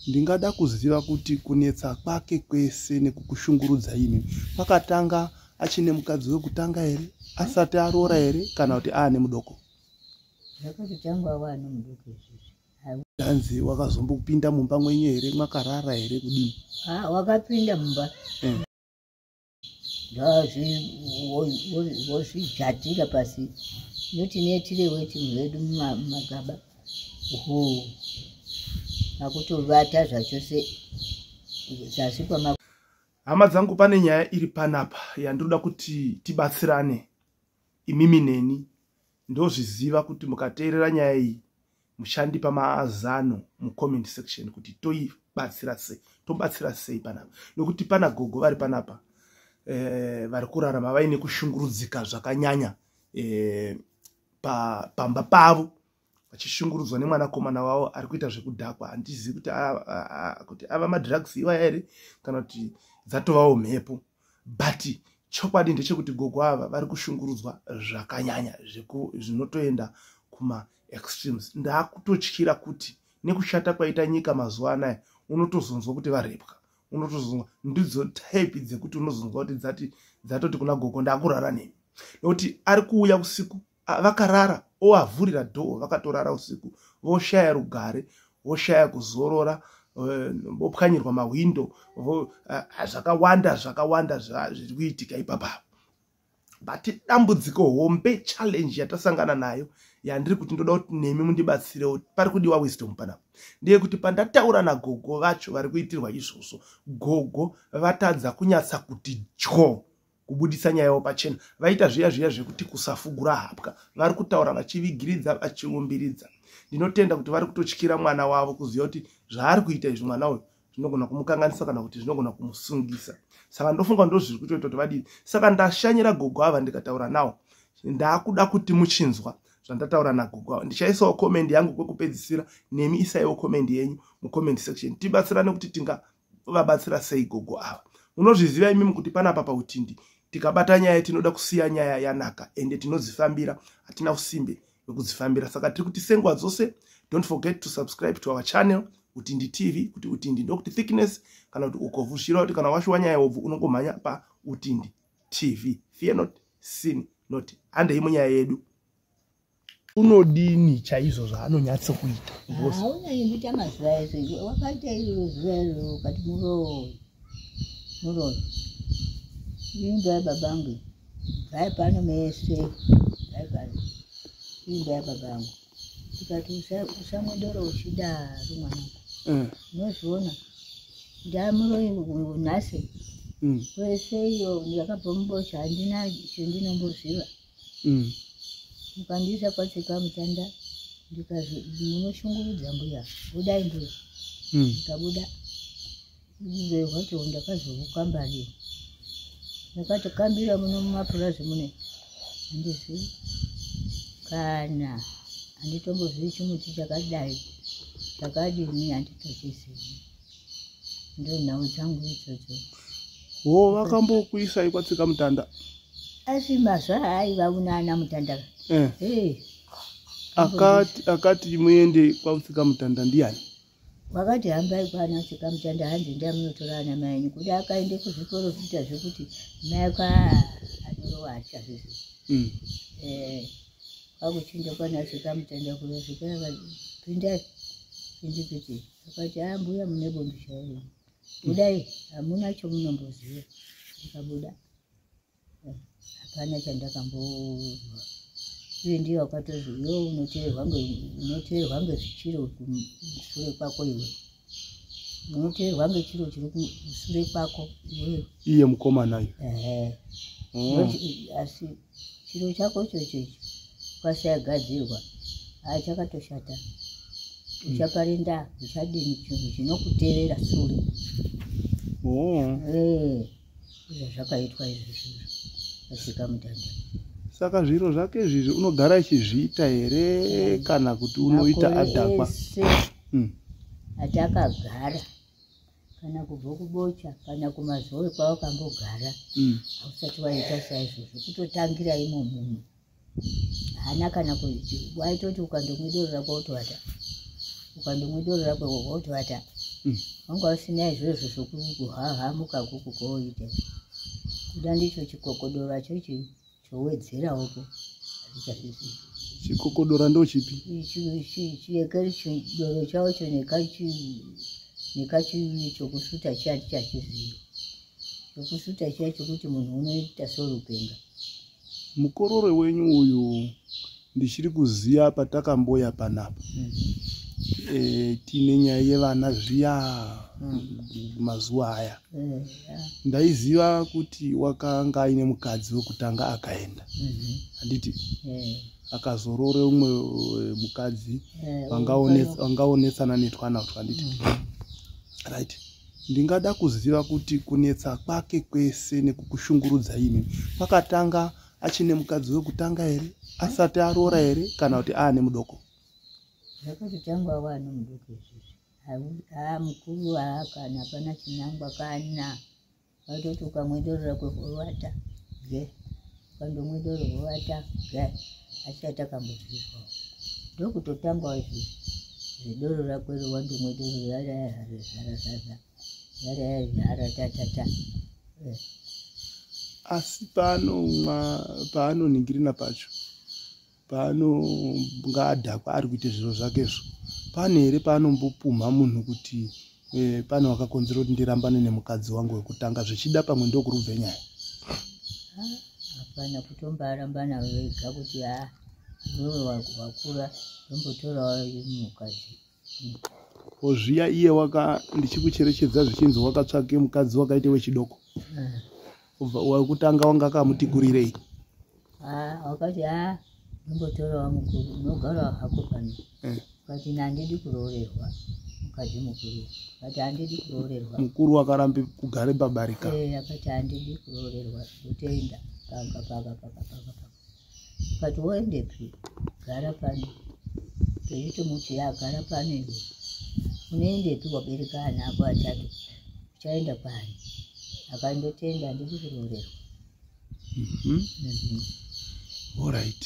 Ndingada kuziva kuti kunetsa kwake kwese nekukushungurudza imi kwakatanga achine mukadzi wekutanga here, asati aroora here, kana kuti aane mudoko? Zvakatotanga waane mudoko izvizvi. Hanzi wakazombopinda mumba mwenyu here, mwakarara here, kudini? Ah, wakapinda mumba. Wozvijatira pasi noti netire weti mwedu mumagaba uhu akutovata zvachose zasi kwama. Hama dzangu, pane nyaya iri panapa yandinoda kuti tibatsirane imimi neni. Ndozviziva kuti mukateerera nyaya iyi muchandipa mazano mucomment section kuti toibatsira sei, tobatsira sei panapa, nokuti pana gogo vari panapa vari kurarama vaine kushungurudzika zvakanyanya pamba pavo, vachishungurudzwa nemwanakomana wavo ari kuita zvekudhakwa. Handizivi kuti ava madrugs iwaya here kana kuti dzatovawo mhepo, but chokwadi ndechekuti gogo ava vari kushungurudzwa zvakanyanya zvinotoenda kuma extremes. Ndaakutotyira kuti nekushata kwaita nyika mazuva anaya, unotozonzwa kuti varepwa, unotozonzwa ndidzo type dzekuti unozonzwa kuti dzati dzatoti kuna gogo, "Ndakurara nemi," nekuti ari kuuya usiku vakarara, oavhurira dhoo, vakatorara usiku, voshaya rugare, voshaya kuzorora, vopwanyirwa mahwindo, zvakawanda zvakawanda zviri kuitika ipapapo. But dambudziko hombe, challenge yatasangana nayo, yandiri kuti ndoda kuti nemi mundibatsirewo, pari kudiwa wisdom panapa, ndeyekuti pandataura nagogo vacho vari kuitirwa izvozvo, gogo vatadza kunyatsa kuti dyo kubudisa nyaya yavo pachena. Vaita zviya zviya zvekuti kusafugura hapwa, vari kutaura vachivigiridza, vachiumbiridza. Ndinotenda kuti vari kutotyira mwana wavo, kuziva kuti zvaari kuita izvi mwana uyu zvinogona kumukanganisa kana kuti zvinogona kumusungisa. Saka ndofunga ndo zviri kutoita kuti vadini. Saka ndashanyira gogo ava, ndikataura nawo. Ndaakuda kuti muchinzwa zvandataura nagogo ava. Ndichaisawo comment yangu kwekupedzisira, nemi isaiwo comment yenyu mucomment section, tibatsirane kuti tingavabatsira sei gogo ava. Munozviziva imimi kuti panapa pautindi tikabata nyaya tinoda kusiya nyaya yanaka, ende tinodzifambira, hatina usimbe wekudzifambira. Saka tiri kuti senguva dzose, don't forget to subscribe to our channel, Utindi TV. Kuti Utindi ndokuti thickness kana kuti ukovhu, zvichireva kuti kana washuwa nyaya hobvu unongomhanya paUtindi TV. Fear not, sin not. Handei munyaya yedu. Unodini chaizvo zvaanonyatsokuita? Haunyanyi kuita mazuva ese. Wakaita iro zuva iro, ukati, "Muroyi, muroyi, imba yababangu, bvai pano mese, bvai pano, imba yababangu." Tikati, "Usamwe doro uchidaro, mwanangu." Unozviona, ndamuroyi nhasi. Kwese iyo ndakabva mubocha, handina chendinomboziva. Mukandiisa kwatsika mutanda, ndikazi, "Munoshungurudza mbuya, budai mbuya." Ndikabuda. Uroyi hwacho ndakazohukambarira, ndakati kambira muno mumapurazi mune, handizivi kana, handitombozivi chimuti chakadai chakadini, handitochizivi. Ndo nhau dzangu idzodzo. Ho, vakambokuisai kwatsika mutanda? Asi mazuva aiva unana mutanda. Hey. Akati muende kwatsika mutanda ndiani? Wakati hambai kwana tsika mutanda, hanzi ndamunotora ana mai enyu. Kuda akaende kuzviprofita zvekuti mai kwa anorova achazvizivi. Kwakuchinja kwana tsika mutanda kuyosvika, pindai pindipiti. Akati, "A mbuya, mune bundu chairo, budai, hamuna chomunomboziva." Ndikabuda. Hapana chandakambozwa. Iye ndiye wakatozi, "Iwe unoteerwa ngezvichiro kusure kwako, iwe unoteerwa ngechiro chiri kusure kwako iwewe." Iye mukomana uyu? Ehe. Asi chiro chako ichocho ichi ukasagadzirwa, haa, chakatoshata, uchaparinda, uchadini, chinhu chinokutevera sure. Eh, izvo zvakaitwa izvozvo asvika mutanda. Saka zviro zvake izvizvi unogara achizviita here kana kuti unoita Makore adhakwa? ese atakagara, kana kubva kubocha kana kumazowe kwawakambogara, hausati waita saizvozvo. Kutotangira imo muno haana kana waitoti ukandomwe doro rako wotovata, ukandomwe doro rako wotovata. Wanga usina izvozvo zvokuhahamuka kukukoita. Kuda ndicho chikokodora chochi chowedzerawopo. Handichazvizivi. Chikokodora ndochipi? Chiyekeri chidoro chacho nekachi chokusuta chiya handichachizivi. Chokusuta chiya chokuti munhu unoita sorupenga. Mukororo wenyu uyu ndichiri kuziya patakamboya panapa. Tine nyaya yevana zviya mazuva aya. Ndaiziva kuti wakanga aine mukadzi wekutanga akaenda. Handiti? Akazorore umwe mukadzi vangaonetsana netwana utwu, handiti? Right. Ndingada kuziva kuti kunetsa kwake kwese nekukushungurudza imi kwakatanga achine mukadzi wekutanga here, asati aroora here, kana kuti aane mudoko? Zvakatotangwa wane mudoko izvizvi. Haa mukuru haa kana hapana chinangwa kana. Watoti ukamwe doro rako wovata ge. Ukandomwe doro wovata ge. Asati akambozvizwawo. Ndokutotangwawo izvizvi. Zvedoro rako iro wandomwe doro rara rara tatata. Asi paanomwa paanoningirina pacho paanonga adhakwa ari kuita zviro zvakezvo, pane here paanombopumha munhu kuti pane wakakonzera kuti ndirambane nemukadzi wangu wekutanga, zvichida pamwe ndokurubve nyaya? Hapana kutombarambana vega kuti haa iwewe wakura ndombotorawo mukadzi. Zviya iye waka ndichikucherechedza zvichinzi wakatsvake mukadzi wakaite wechidoko. Wekutanga wanga akamuti kurirei? Wakati haa ndombotorawo mukuru unogarawo hako pano. Ukati ine handidi kuroorerwa mukadzi mukuru. Akati handidi kuroorerwa. Mukuru wakarambe kugare pabarika. Akati handidi kuroorerwa ndotoenda paka paka paka paka paka. Ukati woendepi? Gara pano. Tochitomuti ya gara pano iwe. Unoendepi wabereka ana ako atatu? Uchaenda kwani? Akandotenda handidi kuroorerwa. Alright.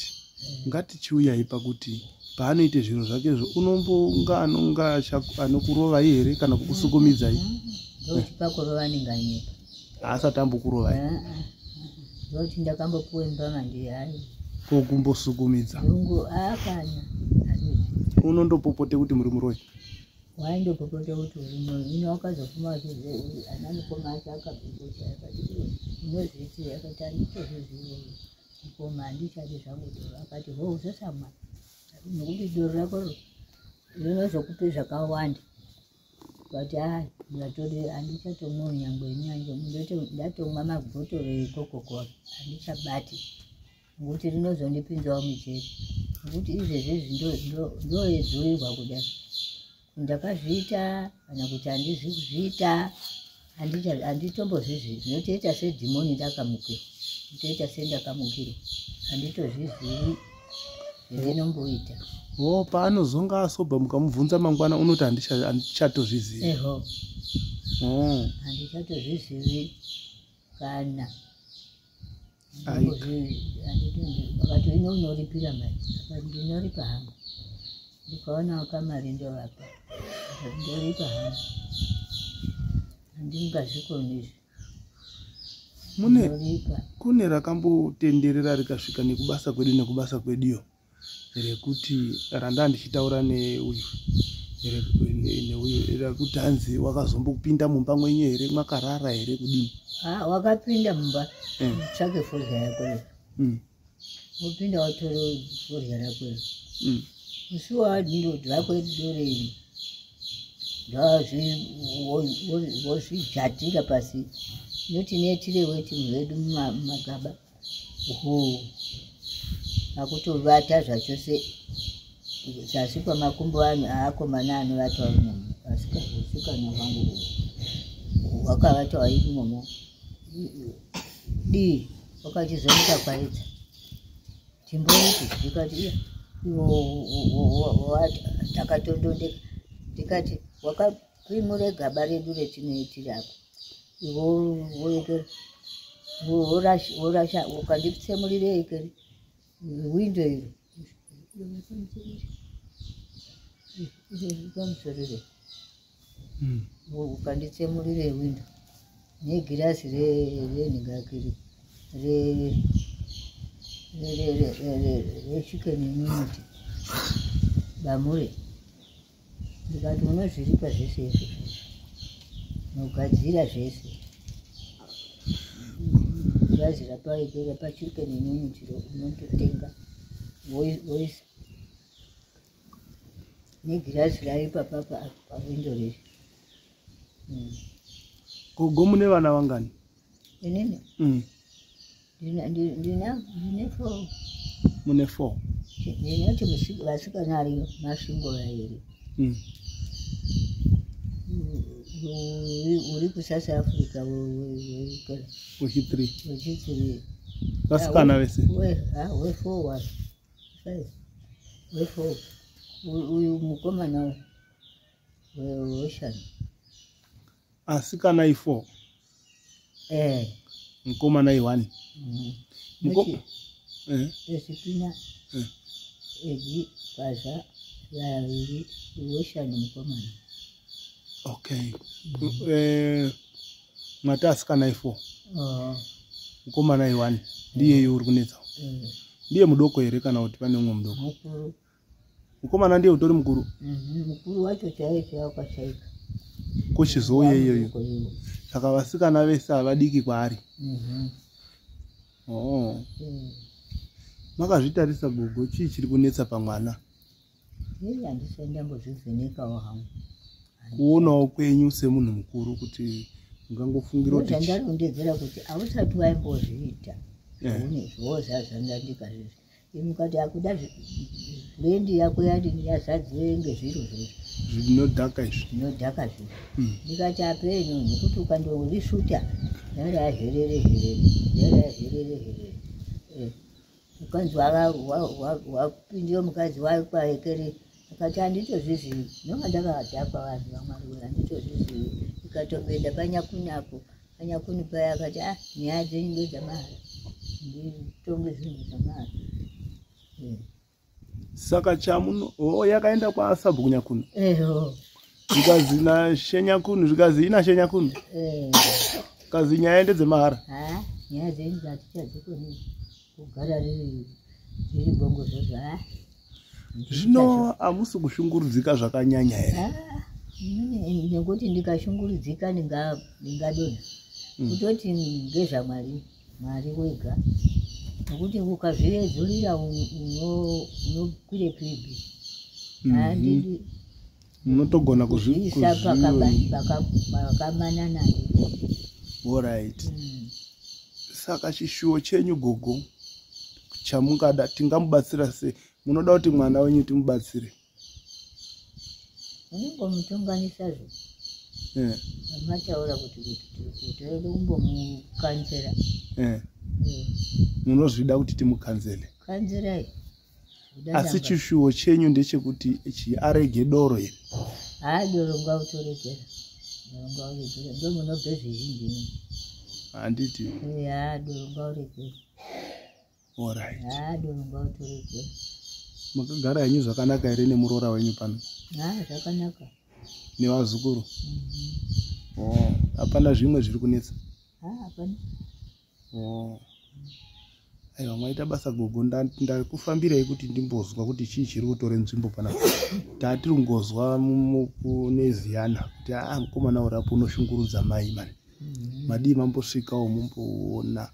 Ngatichiuyai pakuti paanoite zviro zvakezvo unombonga anonga anokurovai here kana kukusukumidzai? Ndoti pakurova ndinganyepa. Haasati ambokurovai? Ndoti ndakambopuwe mbama ndihayi. Ko kumbosukumidza? Lungu hapana. Unondopopote kuti muri muroyi? Waindopopota kuti uri muroyi. Ino wakazofuma ana mukoma acho akabvunza akati unozviitei? Akati handitozvizivi mukoma, handichadi zvangu doro. Akati ho usasamwa nokuti doro rako rinozokupe zvakawanda. Akati hai ndatori handichatomwiwo nyangwe nyangwe ndatomwa mabhotoro eCoca-Cola handichabati nokuti rinozondipinzawo mujeri nokuti izvezvi ndoedzurirwa kudai ndakazviita kana kuti handizi kuzviita handitombozvizvi ndinotoita sedhimoni ndakamukirwa ndinotoita sendakamukirwa handitozvizivi zvindinomboita. O paanozonga asobva mukamubvunza mangwana unoti handichatozvizivi. Eho. Handichatozvizivi kana. Aika. Akati ino unoripira mari, akati ndinoripa hangu, ndikaonawo kamari ndovapa, akati ndoripa hangu, handingazvikoni izvi. Mune Ndoripa. Kune rakambotenderera rikasvika nekubasa kwedu nekubasa kweduyo rekuti randa ndichitaura neuyu neuyu rekuti hanzi wakazombopinda mumba mwenyu here, mwakarara here, kudini? Ah, wakapinda mumba tsvake fodya yako iyo. Wopinda watore fodya rako iyo. Musi wadhakwe doro iri wozvijatira pasi noti netire weti vedu mumagaba hu akutovata zvachose zasi kwamakumbo aakomana anovata imomo, usikana hwangu hwakavata imomo dii wakachizomuka kwaedza chimboiti ndikati iya iwo ndakatondondeka ndikati wakapimure gaba redu retinoitira apa iwo woekera worasha ukanditsemurire ekeri windo iro pamusoro. Ukanditsemurire windo negirazi renhingakiri rechicken unit bamure. Ndikati unozviripa zvese izvo, unogadzira zvese. Girazi rapachicken unit unototenga woisa negirazi raipa papa pawindo riri. Gogo, mune vana vangani? Inini? Ndine four. Mune four. Ndinoti vasikana ariyo Masvingo vairi. Uri kuSouth Africa. Wechi3? Wechi3. Vasikana vese? We4 wacho, five, we4 uyu mukomana weshanu. Asikana i4? Eh. Mukomana i1? Esipina, Edi, Paza, vaviri, weshanu mukomana. Okay. Mwati asikana i4, mukomana i1, ndiyeyo uri kunetsa? Eh. Ndiye mudoko here kana kuti pane umwe mudoko? Mukuru. Mukomana ndiye utori mukuru? Mukuru wacho chaiyo chaiyo akachaika. Kochizouya iyoyo, saka vasikana vese havadiki kwaari? Oh. Makazvitarisa gogo, chii chiri kunetsa pamwana? Ii, handisati ndambozvivhenekawo hangu. Kuonawo kwenyu semunhu mukuru kuti ungangofungira kuti Zvandarondedzera kuti hausati waimbozviita zvozazandandika zvezvi. Imukati akuda blend yako yadini yazadze ngezviro zvezvi. Zvinodhaka izvi. Zvinodhaka zviro. Ndikati apeno nekuti ukandorisvuta yara herere herere, yara herere herere. Ukanzi wapindiwa mukadzi wakwahekere, akati handitozvizivi, ndonga ndakadhakwa, vanhu vaMwari, handitozvizivi. Ikatoenda panyakuni apo, panyakuni paya akati, "Ah, nyaya dzenyu ndedzamahara, nditonge zvinhu zvamahara." Saka chamuno, oh, yakaenda kwasabhuku Nyakunu? Eho. Zvikazi nashenyakunu, zvikazi ina shenyakunu, kazi nyaya ndedzemahara. Ha, nyaya dzenyu dzatichadzikoni kugara riri bongo zvozvo, ha. Zvino hamusi kushungurudzika zvakanyanya here? Ah, nekuti ndikashungurudzika ndingadonha. Kutoti ngezvaMwari, Mwari wega, nekuti ukazviedzurira unokwire pipi. Handidi. Munotogona kuzviisa pakamanana. Alright. Saka chishuwo chenyu gogo, chamungada, tingamubatsira sei? Munoda kuti mwana wenyu timubatsire? Unongomutonganisazvo. Mataura kuti toede kumbomukanzera. Munozvida kuti timukanzele? Kanzerai. Asi chishuwo chenyu ndechekuti chi arege doro here? Haa, doro ngautoregera, doro ngauregera, ndo munobve zvizhinji. Handiti? Haa, doro ngauregera. Alright. Haa, doro ngautoregera. Makagara henyu zvakanaka here nemuroora wenyu pano? Haa, zvakanaka. Nevazukuru? Oh, hapana zvimwe zviri kunetsa? Haa, hapana. Oh. Aiwa, maita basa gogo. Ndakufambirai kuti ndimbozwa kuti chii chiri kutore nzvimbo panapa. Tatiri kungozwa kune ziyana kuti aa, mukomana urapo unoshungurudza mai mani. Madii mambosvikawo mumboona?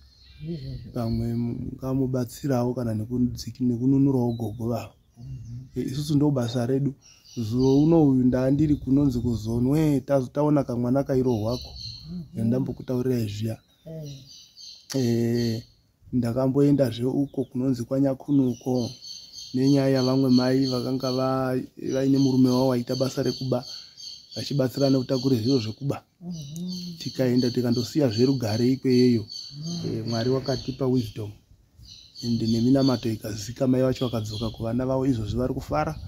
Izvozvo. Pamwe mungamubatsirawo kana nekununurawo gogo vavo. Isusu ndo basa redu. Zuva uno uyu ndandiri kunonzi kuzonwe, taona kamwana kairohwako, ndambokutaurirai zviya. Ndakamboendazve uko kunonzi kwaNyakunu uko nenyaya yavamwe mai vakanga vaine murume wavo waita basa rekuba, vachibatsirana kutakura zviro zvekuba. Tikaenda tikandosiya zverugare ikweyeyo. Mwari wakatipa wisdom ende neminamato ikazika, mai vacho vakadzoka kuvana vavo. Izvozvi vari kufara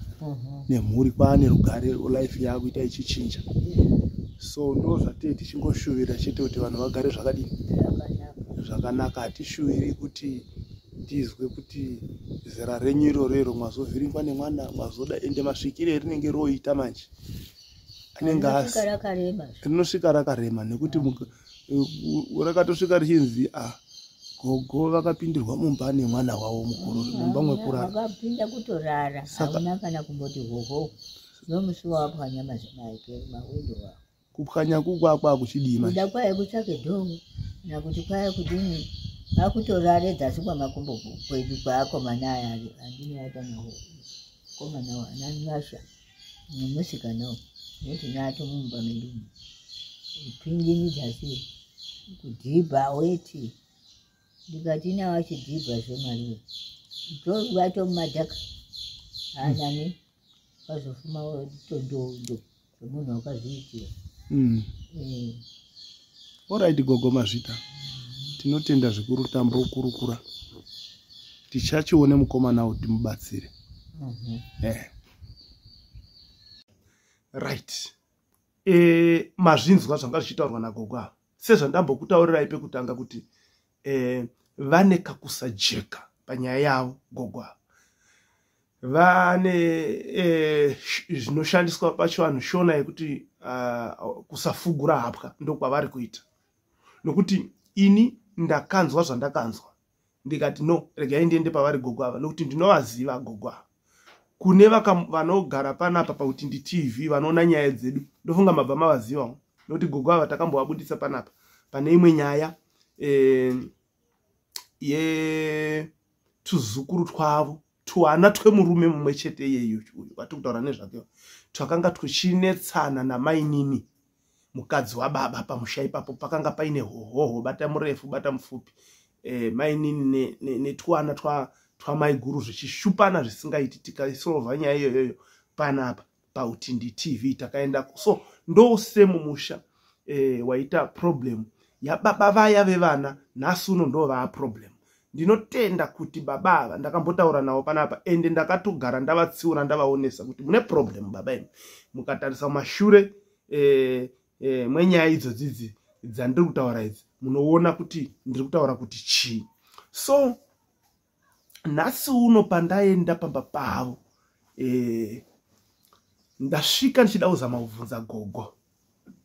nemhuri, kwaane rugare, life yaakuita ichichinja. So ndo zvatee tichingoshuvira chete, kuti vanhu vagare zvakadini? Zvakanaka. Zvakanaka. Hatishuviri kuti tizwe kuti zera renyu iroro iro mwazovhiringwa nemwana, mwazoda ende masvikiro erinenge roita manje. Anenge Rinosvika rakarema. Rinosvika rakarema nekuti rakatosvika richinzi a gogo vakapindirwa mumba nemwana wavo mukuru mumba mwekurara. Vakapinda kutorara, hauna kana kumboti hoho nomusi wawapwanya mawindo wako. Kupwanya kukwakwa kuchidii manje? Kuda kwaye kutsvake dhoo kana kuti kwaye kudini, vakutorare dzasi kwamakumbo kwedu kwaakomana aya andinoata nawo komana ananyasha nemusikana noti nato mumba medu upindini dzasi kudhibha weti. Ndikati ina wachidhibha zvemari vato mumadhaka haanani vazofuma tondondo zvemunhu wakazviitira. Alright gogo, mazvita, tinotenda zvikuru. Tambokurukura, tichachione mukomana kuti timubatsire. Right, mazvinzwa zvanga zvichitaurwa nagogo ava. Sezvandambokutaurirai pekutanga kuti vane kakusajeka panyaya yavo gogo ava. Vane zvinoshandiswa pachivanhu, Shona yekuti kusafugura hapwa, ndokwavari kuita. Nokuti ini ndakanzwa zvandakanzwa, ndikati no, regai ndiende pavari gogo ava, nokuti ndinovaziva gogo ava. Kune vanogara panapa pakuti ndiTV, vanoona nyaya dzedu, ndofunga mabva mavazivawo, nokuti gogo ava takambovabudisa panapa pane imwe nyaya yetuzukuru twavo, twana twemurume mumwe chete iyeyu uyu vatiri kutaura nezvake, twakanga tuchinetsana namainini mukadzi wababa pamusha ipapo. Pakanga paine hohoho, bata murefu bata mufupi, mainini netwana twamaiguru zvichishupana zvisingaiti. Tikaisolva nyaya iyoyoyo panapa paUtindi TV, takaenda. So ndosemumusha waita problem yababa vaya vevana, nhasi uno ndo vaa problem. Ndinotenda kuti baba ava ndakambotaura navo panapa, ende ndakatogara ndavatsiura, ndavaonesa kuti mune problem baba imi. Mukatarisa mumashure mwenyaya idzodzidzi dzandiri kutaura idzi, munoona kuti ndiri kutaura kuti chii. So nhasi uno pandaenda pamba pavo, ndasvika ndichida kuzama kubvunza gogo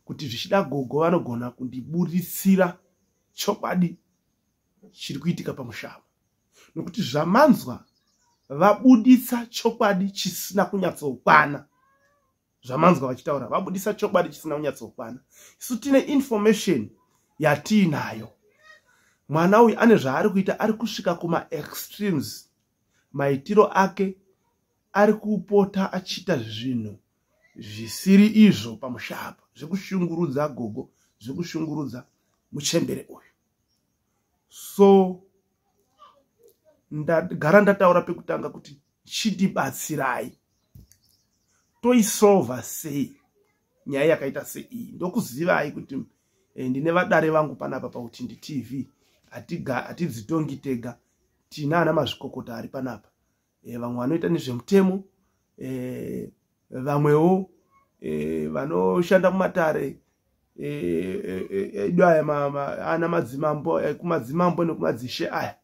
kuti zvichida gogo vanogona kundiburitsira chokwadi chiri kuitika pamushava, nokuti zvamanzwa vabuditsa chokwadi chisina kunyatsokwana. Zvamanzwa vachitaura, vabudisa chokwadi chisina kunyatsokwana. Isu tine information yatiinayo. Mwana uyu ane zvaari kuita, ari kusvika kumaextremes. Maitiro ake, ari kupota achiita zvinhu zvisiri izvo pamusha apa, zvekushungurudza gogo, zvekushungurudza muchembere uyu. So ndagara ndataura pekutanga kuti chidibatsirai, toisolva sei nyaya yakaita seiyi? Ndokuzivai kuti ndine vadare vangu panapa paUtindi TV. Hatidzitongi tega, tina ana mazvikokota ari panapa, vamwe vanoita nezvemutemo, vamwewo vanoshanda mumatare edu aya, ana madzimambo, kumadzimambo nekumadzishe aya,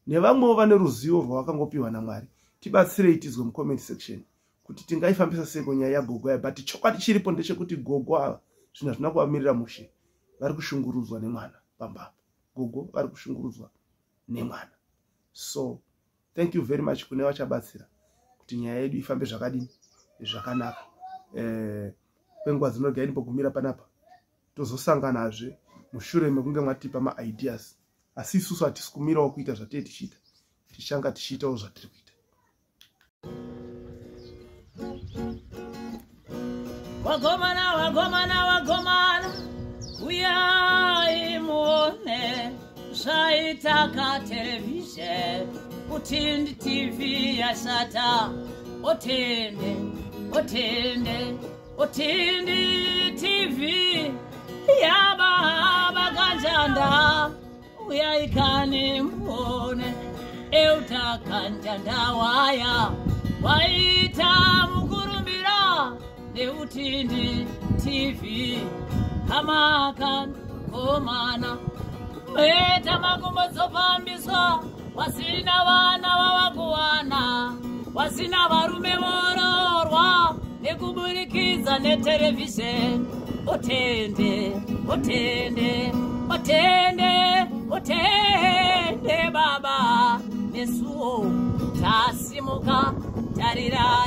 nevamwewo vane ruzivo rwavakangopiwa naMwari. Tibatsirei tizwe mucomment section kuti tingaifambisa seiko nyaya yagogo aya. But chokwadi chiripo ndechekuti gogo ava zvinhu hazvina kuvamirira mushe. Vari kushungurudzwa nemwana pambapo. Gogo vari kushungurudzwa nemwana. So thank you very much kune vachabatsira kuti nyaya yedu ifambe zvakadini, zvakanaka. Kwenguva dzinoga indimbogumira panapa, tozosanganazve mushure mekunge mwatipa maideas. Asi isusu hatisi kumirawo kuita zvatee tichiita, tichanga tichiitawo zvatiri kuita. Wagomana, wagomana, wagomana, uyai muone zvaitaka televhizheni. Utindi TV yashata. Otende, otende, Utindi TV yababa Kanjanda, uyai muone euta Kanjanda waya waita mukurumbira neUtindi TV. Hamakan komana meta makumbodzofambiswa, wasina vana vava kuwana, wasina varume vororwa. Nekuburikidza neterevhizheni. Otende, otende, otende, otende baba. Nesuwo tasimuka, tarirai.